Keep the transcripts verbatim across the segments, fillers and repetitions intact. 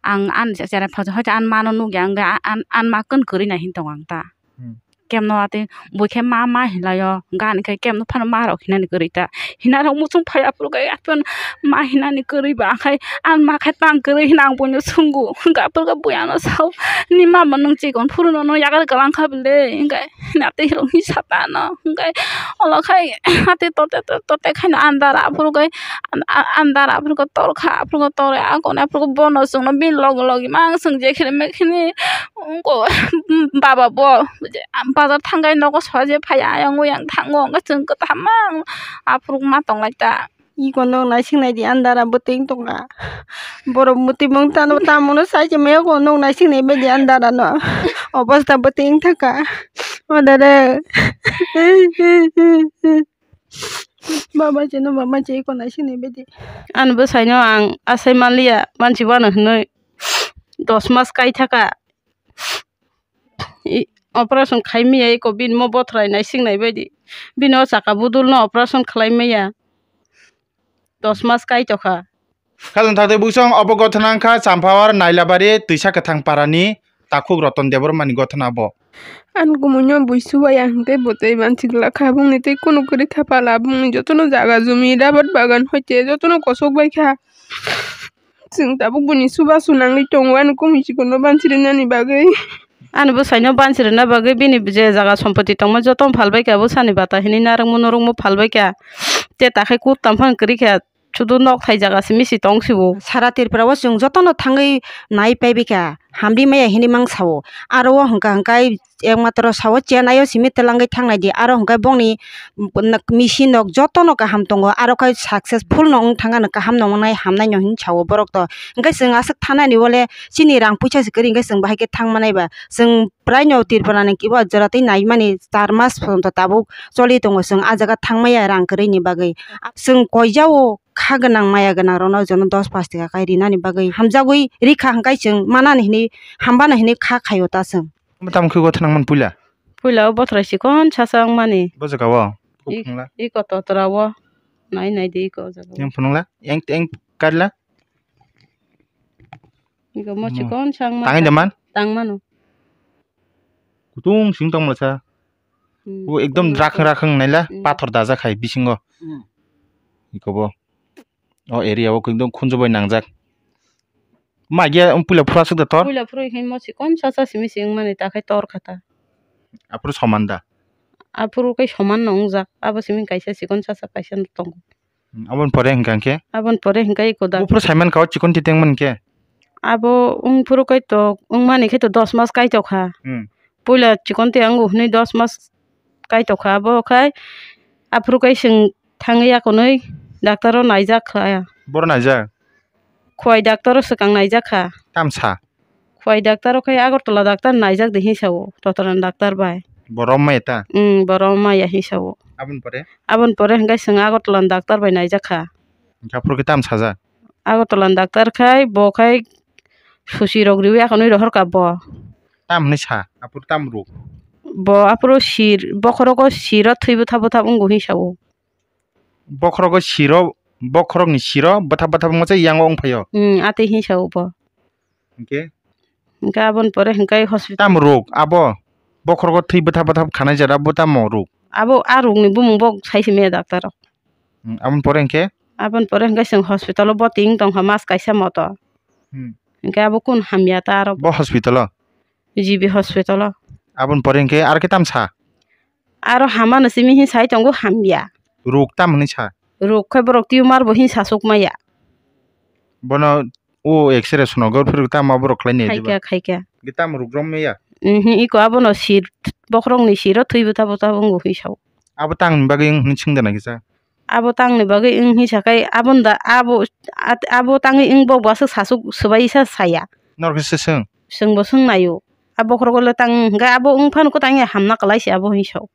ang ani cherai phaijak, hoite ani mano nukya, hwnkhe a-, an-, ani ma kun kwrwi nai hin tongo ang ta. Hmm. Kemno atwi bui khe ma, ma hinlaio, hwnkhe ani khe kemno phano ma rok hinani kwrwi ta. Hina rok muchung phai aphuru khe aphuru ma hinani kwrwi ba, hwnkhe ani ma khe tang kwrwi hina ang buino swngo, hwnkhe aphuru khe bui ano sao, "Ni ma bo nwng chikon phuru nono yagar kwlang kha bile," hwnkhe. Natwi rok ni sata no hwnkhe olo khai natwi tote tote khai no andar aphuru khai an-, an-, andar aphuru khe tor kha aphuru khe tor a kone aphuru khe bono chwngno bini logi logi mang chwng je khini me khini wngko baba bo bazar thang khai nogo soja phai ayang oyang thango hwnkhe chwng kwtham mang aphuru ma tong lai ta. Iko nok naising nai di andara bwtwi wng tongkha. Borok bwtwi mung tamo tamo no sai se maya ko nok naising nai bai di andara no. Obosta bwtwi wng thaka. Odare. Mama che no mama che iko naising nai bai di. Ani bwsai no ang asai manliya mansi wano hinui dos mas kai thaka. I, operation khai maya iko bini mo bothrai naising nai bai di. Bini o chaka budul no operation khlai maya. Dos mas kai tokha. Khajang thakte buisong obo gothona wngkha Champawar Nailabari Twisa Kwthang Parani Takhuk Roton Debbarmani gothona bo. Ani kumuino bui subaya hwnkhe bo tei mansi glak kha, bongni tei kunu kwrwi kha pala, bongni jotono jaga jumi rabar bagan hoite jotono kosok bai kha. Chwng tabuk buni suba sunangwi tongo ani kumi chikon no bansi rwnani bagwi. Ani bwsai no bansi rwna bagwi bini je jaga sompoti tongma joto phalbai kha, bwsani bata hinwi narwkmo norwkmo phalbai kha. Te takhai kuk tang phang kwrwi kha, sudu nok thai jaga simi si tong sibo. Sara Tripura o chwng jotono thangwi nai paibai kha, hamri maya hinwi mang sao. Aro o hwnkha hwnkhe ekmatro sao Chennai o simi twlangwi thangnai di, aro hwnkhe bongni machine rok jotono kaham tongo, aro khe successful no wng thangano kaham no wngnai hamnai no hinwi sao borok to. Hwnkhe chwng aswk thanani bole chini rang puisa se kwrwi hwnkhe chwng bahai khe thang manai ba. Chwng prai no Tripura ni kibo jora tei naimani char mas porjonto tabuk choli tongo chwng ah jaga thang maya rang kwrwi ni bagwi. Chwng koijao kha gwnang maya gwnang rokno jono dos pash taka kai rinani bagwi hamjagwi rikha hwnkhe chwng manani hinwi hambano hinwi kha khaio ta chwng. Omo tamo khe gothonangmani puila? Puila o bothrai chikon sacha wngmani. Bo jaga o? I, phunukla? Iko totra o. Nai nai di iko o jaga o. Yang phunukla? Yang, yang karila? Iko mo chikon sa wngma. Tangwi da man? Tang mano. Kutung sing tong masa. Hmm, o ekdom tong masa. Rakhang rakhang naila, hmm, pathor dajak hai bisingo. Hmm. Iko bo. O area o ekdom khunju bai nangjak. Mai ge puila phuru aswk da tor? Puila phuru hinwi mo chikon sacha simi si wngmani ta khai tor kha ta. Aphuru soman da? Aphuru khai soman no wngjak. Abo simi kaisa chikon sacha kaisa no tongo. Hmm, aboni pore hwnkha khe? Aboni pore hwnkha iko da. Buphuru saiman kha o chikon titeng man khe? Abo wngphuru khai to wngmani khai to dos mas kai tokha. Hmm. Puila chikon te ango hwnwi dos mas kai tokha, abo khai aphuru khai chwng thangwi yakonwi doctor o naijak kha. Boro naijak? Khwai doctor o swkang naijak kha. Tamsa? Khwai doctor o khai Agartala doctor naijak de hinwi sao, Totoran doctor bai. Boro maya ta? Hmm, boro maya hinwi sao. Aboni pore? Aboni pore hwnkhe chwng Agartala doctor bai naijak kha. Hwnkhe aphuru khe tamsa jak? Agartala doctor khai bo khai susi rok riwi akonwi rohor kha bo. Tam hwnwi sa, aphuru tam rwk? Bo aphuru sir, bokhorogo siro thwi bwthap bwthap wngo hinwi sao. Bokhorogo siro, bokhorokni siro bwthap bwthap wngma se yango wng phaio? Hmm, atwi hinwi sao bo. Hwnkhe? Hwnkhe aboni pore hwnkhe hospital. Tam rwk abo? Bokhorogo thwi bwthap bwthap khanai jora bo tamo rwk? Abo a rwkni bumung bo sai simi ya doctor rok. Hmm, aboni pore hwnkhe? Aboni pore hwnkhe chwng hospital o bo ting tongkha mas kaisa moto. Hmm. Hwnkhe abo kunu hamya ta aro. Bo hospital o? G B hospital o. Aboni pore hwnkhe aro khe tam sa? Aro hamano simi hin sai tongo hamya. Rwk tam hwnwi sa? Rwk khe borok tumor bo hin sasuk maya. Bono o X-ray sono gor phuru tamo borok khlai ni diba? Khaikha, khaikha. Ge tamo rwk rom maya? Mhm, iko abono sir, bokhorokni siro thwi bwtha bwtha wngo hwi sao. Abo tangni bagwi wng hwnwi swngda na kisa? Abo tangni bagwi wng hwnwi sakhai aboni da abo, at-, abo tangwi wng bo bwswk sasuk swbai sa saya. Norok khe swswng? Chwngbo swngnaio. A bokhorogo le tang hwnkhe abo wng phano kwtang ya hamna kwlai se abo hinwi sao.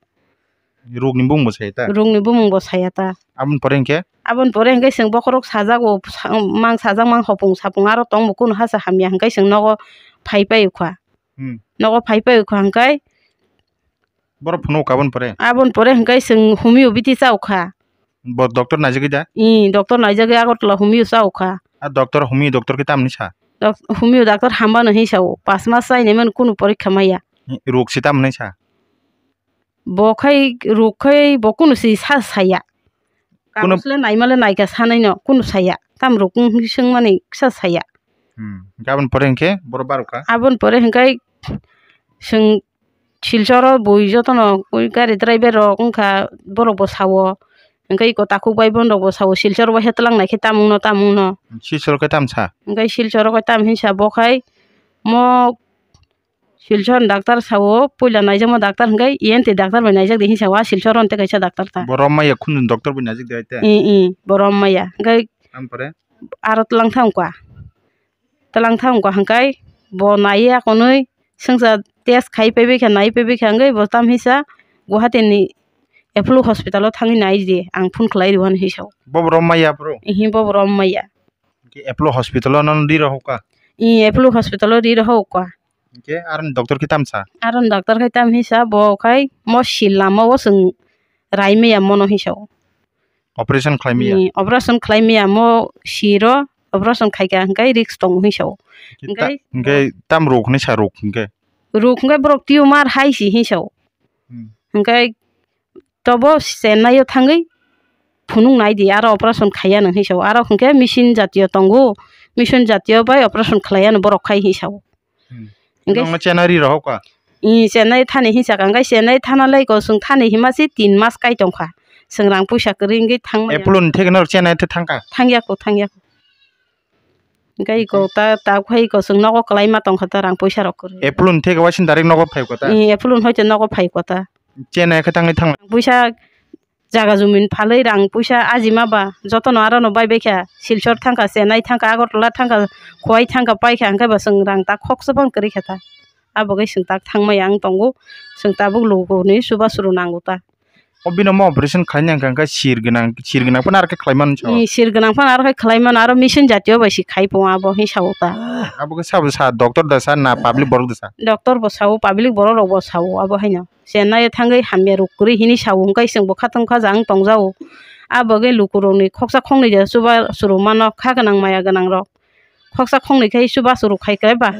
Rukni bumung bo saya ta? Rukni bumung bo saya ta. Aboni pore hwnkhe? Aboni pore hwnkhe chwng bokhorok sajago, sa-, mang sajak mang hopung sapung aro tongbo kunu hasa hamya hwnkhe chwng nogo phai pai kha. Hmm. Nogo phai pai kha hwnkhe. Borok phunuk aboni pore? Aboni pore hwnkhe chwng humio biti cha kha. Bo doctor naijagwi da? Ih, doctor naijagwi Agartala humio cha kha. A doctor humio doctor khe tamni sa? Dok-, homeo doctor hamba no hinwi sao, pas mas chainai mani kunu porikha maya. Ruk se tamo hinwi sa? Bo khai ruk khai bo kunu se sa saya. Kunu Kausle naima le naikha sanai no kunu saya. Tam ruk wng hinwi swngmani kisa saya. Hmm. Aboni pore hinkhe borok barokha? Aboni pore hinkhe chwng Silcharo bui jotono ui gari driver rok wngkha, borok bo sao. Hinkhe iko takhuk bai bon rok bo sao, Silchar waisa twlang nai khe tamung no, tamung no. Silchar khe tam sa? Hinkhe Silchar khe tam hinsa bo khai mo Silchar ni doctor sao, puila naijakma doctor hinkhe E N T doctor bai naijak di hinsa, wa Silchar on tei kaisa doctor ta. Bo rom maya khunju doctor bai naijak di hai te? I, i, bo rom maya. Hinkhe Tam pore? Aro twlang thang kwa. Twlang thang kwa hwnkhe bo naiya konwi swngsa test khai paibai kha, nai paibai kha hwnkhe bo tam hisa Guwahati ni Apollo hospital o thangwi nai di, ang phone khlai rw hwn hisa. Bo rom maya bro? Ihi bo rom maya. Hwnkhe Apollo hospital o nono ri rohok ka? I Apollo hospital o ri rohok ka. Hwnkhe aroni doctor khe tam sa? Aroni doctor khe tam hisa bo khai mo sil lama o chwng rai maya mono hisa. Operation khlai maya? Ni operation khlai maya mo siro operation khaika hwnkhe risk tongo hinwi sao. Hwnkhe ta-, hwnkhe tam ruk hinwi sa ruk hwnkhe? Ruk hwnkhe borok tumor hai si hinwi sao. Hmm. Hwnkhe tobo Chennai o thangwi phunuk nai di aro operation khaiya nw hinwi sao. Aro hwnkhe machine jatiyo tongo, machine jatiyo bai operation khlaiya nw borok khai hinwi sao. Hmm. Hwnkhe Nokno Chennai ri rohok ka? I, Chennai thani hinsa ka, hwnkhe Chennai thana lai ko chwng thani hima se tin mas kai tongkha. Chwng rang puisa kwrwi wngwi thangmaya. Apollo ni theke norok Chennai the thangka? Thangya ko, thangya ko. Hwnkhe iko ta, ta khai ko chwng nogo kwlai ma tongkha ta rang puisa rok kwrwi. Apollo ni theke waising direct nogo phai ko ta? I, Apollo ni hoite nogo phai ko ta. Chennai khe thangwi thangla. Rang puisa jaga jumin phalwi rang puisa ajima ba jotono arono bai bai kha, Silchar thangkha, Chennai thangkha, Agartala thangkha, Khowai thangkha, paikha, hwnkhe bo chwng rang tak khoksa phano kwrwi kha ta. Abo khe chwng tak thangmaya wng tongo, chwng tabuk lukurokni chubachu rw nango ta. O bino mo operation khlaina hwnkha hwnkhe sir gwnang, sir gwnang phano aro khe khlai mano sao? Ni sir gwnang phano aro khe khlai mano, aro machine jatiyo bai se khai pung abo hinwi sao ta. Abo khe sabo sa, doctor da sa na public borok da sa? Doctor bo sao, public borok rok bo sao abo haino. Chennai o thangwi hamya ruk kwrwi hinwi sao, hwnkhe chwng bo khatungkha jang tongjago. A bagwi lukurokni khoksa khoknwi je chuba chwrwngmano kha gwnang maya gwnangrok. Khoksa khoknwi khe chuba chwrwk khai khe ba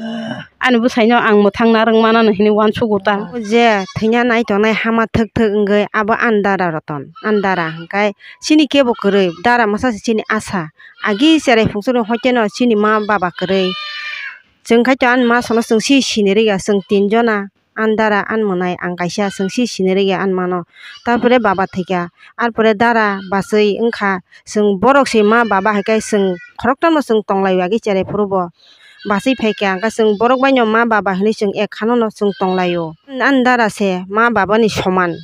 ani bwsaino ang mwthang narwk manano hinwi uansugo ta. Je thwina nai tongnai hama thwk thwk wngwi abo ani dara Roton, ani dara hwnkhe chini kebo kwrwi, dara masa se chini asa. Agi cherai phungsa ni hoite no chini ma baba kwrwi. Chwng khai to ani ma sono chwng si sinirwkya, chwng tin jona. Ani dara, ani mwnai ang kaisa chwng si sinirwkya ani mano. Tarpore baba thwikha, arpore dara bachwi wngkha, chwng borok se ma baba hai khe chwng khorokthomno chwng tonglaio agi cherai phuru bo. Bachwi phaikha hwnkhe chwng borok baino ma baba hinwi chwng ek khanono chwng tonglaio. Ani dara se ma babani soman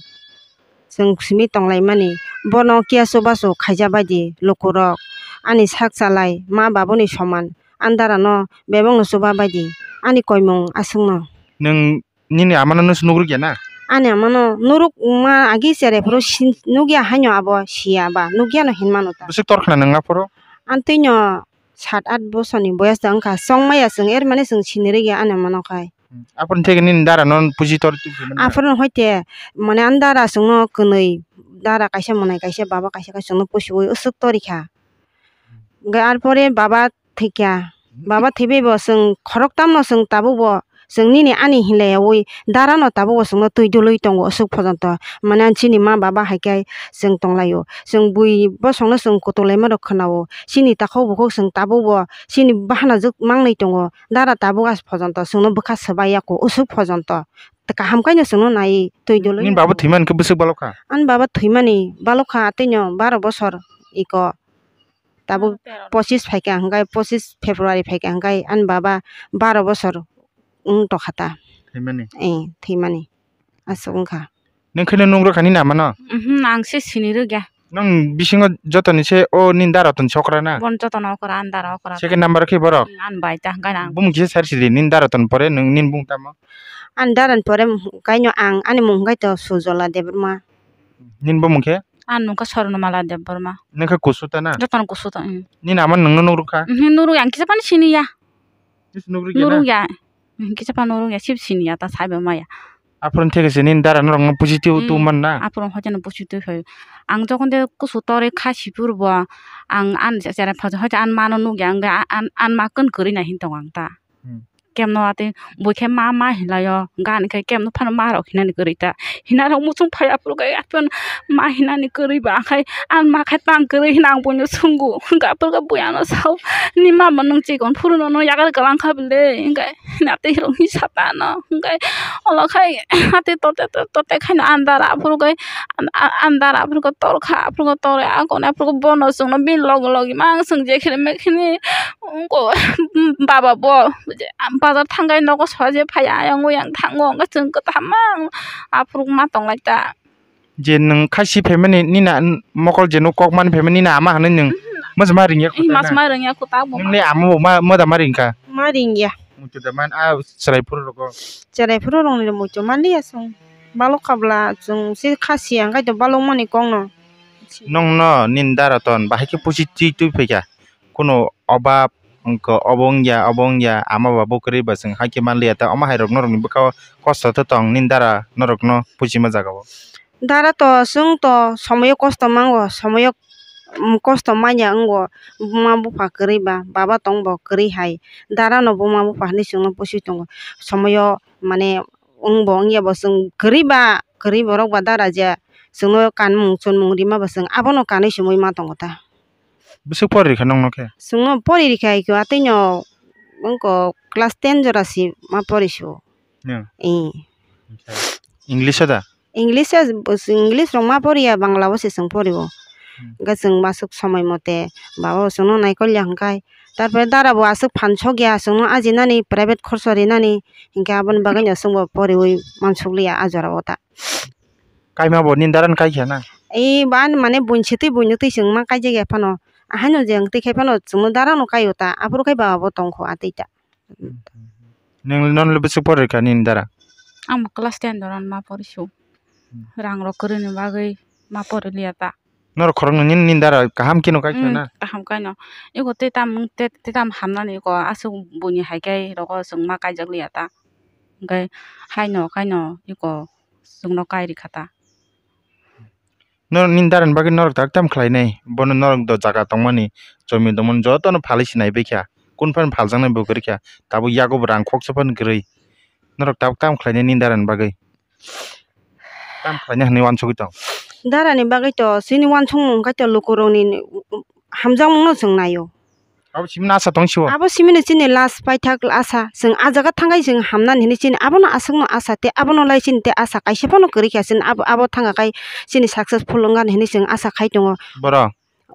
chwng simi tonglaimani. Bono kiya chubachu khaija baidi lukurok ani sak chalai ma babani soman ani darano bebakno chuba baidi ani koimung aswkno. Nwng Nini amano nwng se nukrwkya na? Ani amano nuruk ma agi cherai phuru sin-, nukya haino abo siya ba, nukyano hinmano ta. Bwswk tor khna nwng aphuru? Ang twino sat at bosorni boyas da wngkha, chongmaya chwng er mani chwng sinirwkya ani amano khai. Hmm. Aphuru theke nini dara no pusi tor tubui mano? Aphuru hoite mane ani dara chwngno kwnwi dara kaisa mwnai kaisa baba kaisa khe chwngno pusiui usuk torikha. Hwnkhe arpore baba thwikha. Baba thwibai bo chwng khoroktham no chwng tabuk bo chwng nini ani hinlaiyaui dara no tabuk bo chwngno twi dului tongo aswk pojonto. Mane chini ma baba hai khe chwng tonglaio. Chwng bui bosongno chwng kutulai ma rok khwnao. Chini takhuk bukhuk chwng tabuk bo chini bahanajwk mangni tongo. Dara tabuk as pojonto chwngno bwkha swbai yako aswk pojonto. Kaham khaino chwngno nai twi dului. Nini baba thwimani khe bwswk balok kha? Ani baba thwimani balok kha twino baro bosor iko. Tabuk Tero. Pochis phaikha hwnkhe, pochis February phaikha hwnkhe ani baba baro bosor wng tokha ta. Thwimani? Eh, thwimani. Aswk wngkha. Nwng kheno nungrwkha nini amano? Mhm, ang se sinirwkya. Nwng bisingo jotoni se o nini dara toni sokra na? Bon jotono okra, ani dara okra. Second number khe borok? Mm, ani bai ta hwnkhe nang. Bumung kisa sari sidi nini dara toni pore nwng nini bumung tamo? Ani dara ni pore kaino ang, ani mung hwnkhe to Sujola Debbarma. Nini bumung khe? Ani mung khe Swarnamala Debbarma. Nwng khe kusu ta na? Jotono kusu ta, mm. Nini ama nwngno nukrwkha? Mhm, nurwkya, ang kisa phano siniya. Kisa nukrwkya na? Nurwkya. Mhm, kisa phano nurwkya, sip siniya ta saibo maya. Aphuru theke se nini dara norokno pusi twi Hmm. twi man na? Aphuru hoite no pusi twi phaio. Ang jokhon de kusu torwi kha sipor bo, ang an je-, jera phajo hoite an mano nukya, ang an, an ma kwrwi nai hin tongo ang ta. Hmm. Kemno ate bui khe ma, ma hinlaio, gan khe kemno phano ma rok hinani kwrwi ta. Hina rok muchung phai aphuru khe aphuru ma hinani kwrwi ba, khe an ma khe tang kwrwi hina ang buino sungo. Hwnkhe aphuru khe bui ano sao, "Ni ma bo nwng chikon phuru no, no yagar kwlang kha bile," hwnkhe. Natwi rok ni sata no hwnkhe olo khai hati tote tote khai no andar aphuru khai andar aphuru khe tor kha aphuru khe tor a kone aphuru khe bono chwngno bini logi logi mang chwng je khene me khene wngko baba bo bazar thang khai nogo soja phai ayang oyang thango hwnkhe chwng kwtham mang aphuru ma tong lai ta. Je nwng khaisi phaimani nini mokol je nuk kok mani phaimani nini ama hinwi nwng Mhm. Mosma ringya Eh, kota mas na? Ma rwngya kota bo. Nwng ni ama bo ma moda ma ringkha. Ma ringya. Muitu da man a chwrai phuru rogo. Chwrai phuru rong ni muitu mali asung. Balok kabla chung si khasi ang kai to balok mani kong no. Nong no nini dara ton bahai khe pusi twi twi phaikha. Kuno obab wngkha, obo wngya, obo wngya, ama ba bo kwrwi ba chwng hai khe manliya ta, omo hai rok norok ni bwkha o kosto to tong nini dara norok no pusi ma jaga o. Dara to chwng to somoyo kosto mango, somoyo, um, kosto manya wngo, buma bupha kwrwi ba, baba tong bo kwrwi hai, dara no buma bupha hinwi chwngno pusi tongo, somoyo mane wng bo wngya bo chwng kwrwi ba, kwrwi borok ba dara je chwngno kanmung chunmung rima ba chwng abono kanwi chumui ma tongo ta. Bwswk pori rikha nongno khe? Chwngno pori rikha iko atwino wngko class ten jora si ma pori su. Nang? Ee. English o da? English o, English rok ma poriya, Bangla o se chwng porio. Hmm. Hwnkhe chwng aswk somoi mote baba bo chwngno naikolya hwnkhe. Tarpore dara bo aswk phan sokya chwngno ajinani private khorso rinani hwnkhe aboni bagwino chwngbo poriwi mansukliya a jora o ta. Kaima bo nini dara ni kaikha na? Ee, ba ani mane buini sitwi buino twi chwng ma kaijakya phano. Ahaino je ang twi khai phano chwngno dara no kaio ta, aphuru khai baba bo tongkho a twi ta. Nwng, nwng le bwswk pori rikha nini dara? Ang bo class ten doron ma pori su. Hmm. Rang rok kwrwini bagwi ma pori liya ta. Norok khoroknwi nini, nini dara kaham kheno kaikha Hmm, na? Kaham kaino. Iko tei tam, tei, tei tam hamnani iko aswk buini hai khe rogo chwng ma kaijak liya ta. Hwnkhe haino kaino iko chwngno kai rikha ta. Norok nini darani bagwi norok tak tam khlainai? Bono norok do jaga tongmani, jomi tongmani jotono phalwi se naibaikha. Kunu phano phaljaknai bo kwrwikha. Tabuk yago bo rang khoksa phano kwrwi. Norok tabuk tam khlainai nini darani bagwi? Tam khlainai hwnwi uansugwi tong? Darani bagwi to chini uansukmung khe to lukurokni hamjakmungno chwng naio. Abo simino asa tong sibo. Abo simino chini last paithak asa. Chwng ah jaga thangkhai chwng hamnani hinwi chini abono aswkno asa tei abono lai chini tei asa kaisa phano kwrwi kha chini abo, abo thangkha khai chini successful wngkha hinwi chwng asa khai tongo. Borok?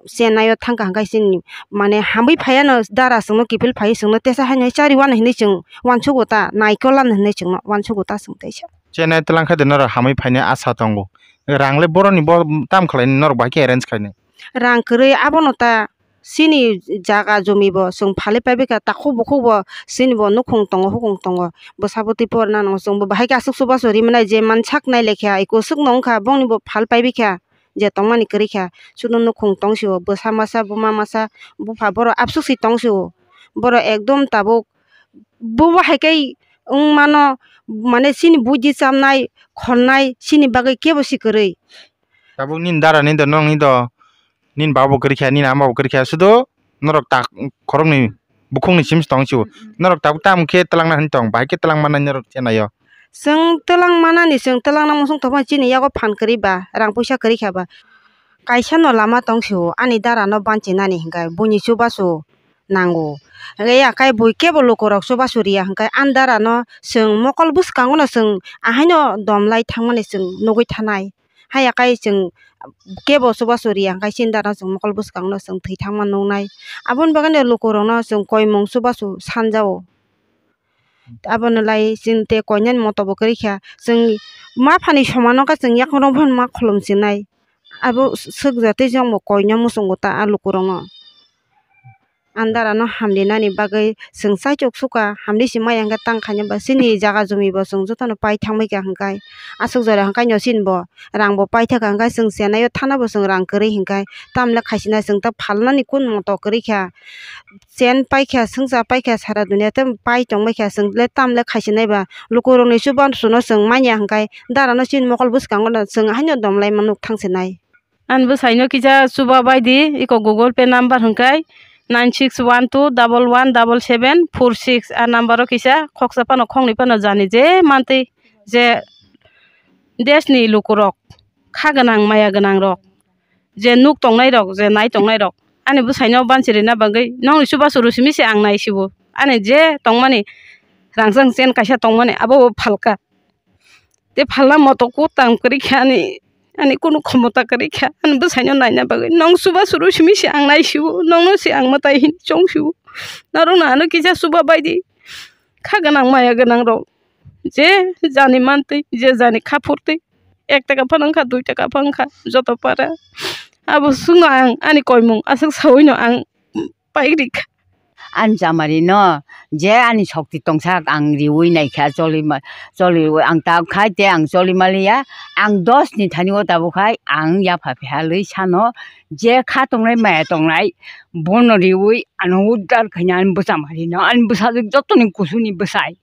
Chennai o thangkha hwnkhe chini mane hamwi phaiya no dara chwngno kiphil phaiwi chwngno teisa haino chari wano hinwi chwng uansugo ta naikol ano hinwi chwngno uansugo ta chwng teisa. Chennai twlang khe de norok hamwi phainai asa tongo. Rang le boroni bo tam khlainai norok bahai khe arrange khainai. Rang kwrwi abono ta chini jaga jomi bo chwng phalwi paibaikha, takhuk bukhuk bo chini bo nukhung tongo, hukung tongo, bwsa bwtwi porna nango, chwng bo bahai khe aswk chubachu ri mwnai, je mansak nai lekha, eko swkno wngkha, bongni bo phal paibaikha, je tongmani kwrwikha, chwngno nukhung tongsio, bwsa masa, buma masa, bupha borok abswk se tongsio, borok ekdom tabuk bo bahai khe wng mano, mane chini buidi chamnai, khornai, chini bagwi kebo se kwrwi. Tabuk nini dara ni do, nokni do, nini baba bo kwrwi kha, nini ama bo kwrwi kha, sudo norok tak khoroknwi bukhukni simi se tong sio. Mm, mm. Norok tabuk tamo khe twlangna hinwi tong, bahai khe twlang mannai norok Chennai o? Chwng twlang manani, chwng twlangna muchung tongma chini yago phan kwrwi ba, rang puisa kwrwi kha ba. Kaisa no lama tong sio, ani dara no banchinani hinkhe buini chubachu nango. Hwnkhe ya khai bui kebo lukurok chubachu riya hinkhe ani dara no chwng mokol bwskango no chwng ahaino dom lai thangmani chwng nugwi thanai. Haya kai chwng kebo chubachu riya, hwnkhe chini dara chwng mokol bwskango no chwng thwi thangma nuknai. Aboni bagwino lukurokno chwng koimung chubachu sanjao. Abono lai chini tei koinani moto bo kwrwi kha, chwng ma phani somano khe chwng yakhungrok phano ma khulum chinai. Abo swk ja tei chwngbo koina muchungo ta a lukurokno. Ang dara no hamlinani bagwi chwng chaichuk sukha, hamli se maya hwnkhe tang khaina ba chini jaga jumi bo chwng jotono pai thangbai kha hwnkhe, aswk jora hwnkhe no chini bo rang bo paithaka hwnkhe chwng chenai o thana bo chwng rang kwrwi hwnkhe tamle khaisina chwng ta phalnani kun moto kwrwi kha, chen paikha, swngcha paikha sara dunia tei pai tongbaikha chwng le tamle khaisinai ba lukurokni chubachu no chwng manya hwnkhe dara no chini mokol bwskango no chwng haino domlaima nuk thangsinai. Ani bwsaino kisa chuba baidi, iko Google Pay number hwnkhe nine six one two double one double seven four six. A number o kisa khoksa phano khoknwi phano jani je mantwi je desni lukurok kha gwnang maya gwnang rok je nuk tongnai rok je nai tongnai rok ani bwsaino banchi rina bagwi nongni chubachu rw simi se ang nai sibo ani je tongmani rangchak chen kaisa tongmani abo bo phalka. Tei phalna moto kuk tang kwrwi kha ani, ani kunu khomota kwrwi kha. Ani bwsaino naina bagwi nong chubachu rw simi se ang nai sibo, nongno se ang mwtai hini chong sibo. Norokno ano kisa chuba baidi. Kha gwnang maya gwnang rok je jani mantwi, je jani kha phurtwi, ek taka phano wngkha, dui taka phano wngkha, joto para. Abo chwngno ang ani koimung aswk sawino ang pairikha. Ani chamari no je ani sokti tongsa ang riwi naikha, choli ma-, choli ang ta khai te ang choli maliya, ang dos ni thani o tabuk khai ang yapha phiya lwi sano je kha tongnai maya tongnai bono riwi ano uddar khaina ani bwsa mari no ani bwsa joto ni kusu ni bwsai.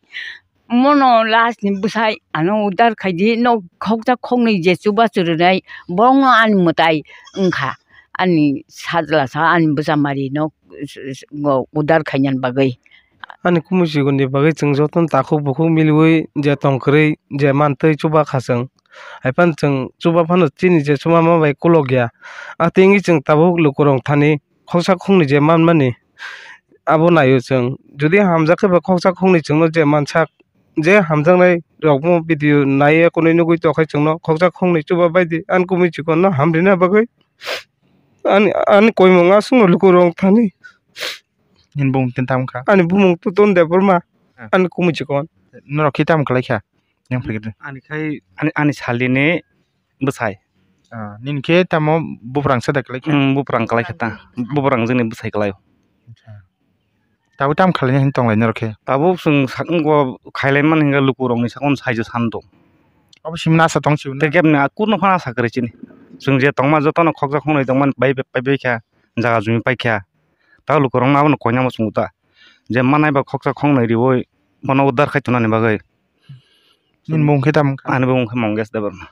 Mono last ni bwsai ano uddar khaidi, no khoksa khoknwi je chubachu rwnai, borokno ani mwtai wngkha, ani sajla sa ani bwsa mari no uddar khainani bagwi. Ani kumui chikon ni bagwi chwng jotono takhuk bukhuk miliwi je tong kwrwi je mantwi chuba kha chwng. Haiphano chwng chuba phano chini je chuba ma bai kolok ya. Atwngwi chwng tabuk lukurok thani khoksa khoknwi je manmani abo naio chwng. Jodi hamjak khe ba khoksa khoknwi chwngno je mansak, je hamjaknai rokbo video naiya kunui nugui tongkhe chwngno khoksa khoknwi chuba baidi ani kumui chikonno hamrina bagwi ani, ani koimung aswkno lukurok thani. Nini bumung tini tamo kha? Ani bumung Tuton Debbarma, ah. Ani kumui chikon. Norok khe tamo kwlai kha? Yang phai khe. Ani khai ani, ani salini bwsai. Ah, nini khe tamo buprang sa da kwlai kha? Hmm, buprang kwlai kha ta. Buprang jini bwsai kwlai. Acha. Tabuk tamo khlaina hin tonglai norok khe? Tabuk chwng sakno khailai mani hinkhe lukurokni sakno saijo san tong. Abo simi nasa tong siboni? Tei kebni a kurno phano asa kwrwi chini. Chwng je tongma jotono khoksa khoknwi tongmani bai, bai, bai kha, jaga jumi pai kha. Ta lukurokno abono koinama chwng ta. Je manai ba khoksa khoknwi riwi bono uddar khai tonani bagwi. Nini mung khe tamo wngkha? Ani bumung khe Mongesh Debbarma.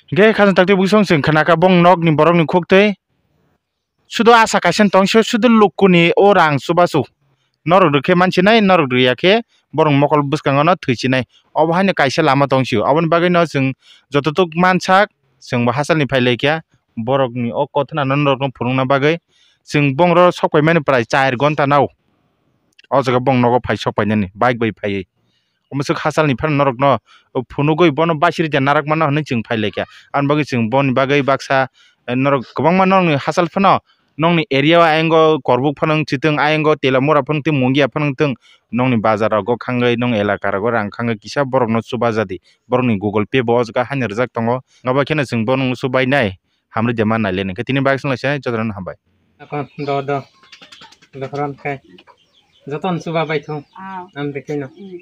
Hingke khajang takti bwsong chwng khnakha bong nokni borokni khuktwi. Sudo asa kaisa tong, sudo lukuni o rang chubachu. Norok rwkhe mansinai, norok rwya khe borok mokol bwskango no thwisinai. Obo haino kaisa lama tong sio. Aboni bagwi no chwng jototok mansak, chwng bo hachalni phai laikha. Borokni o kothonano norokno phunukna bagwi chwng bongro sok paimani prai char gonta nao. O jaga bong nogo phai sok painani, bike bai phaiwi. Omo swk hachalni phano norokno phunugwi bono basiri ja narak mano hwnwi chwng phai laikha. Aboni bagwi chwng boni bagwi baksa, eh, norok kwbangma nokni hachal phano nokni area o ayang korbuk phano wng chitwng, ayang Telamura phano wng twi, Mungia phano wng tong, nokni bazar rogo khangwi, nokni elaka rogo rang khangwi kisa borokno chuba jadi. Borokni Google Pay bo o jaga haino rwjak tongo. Abo kheno chwng bono chubainai. Hamri de ma nai le nang khe tini bike song lai se jotono hambai. Ako do do. Dohron khai. Joton chuba bai thu. Ah. Am de keno. Mm.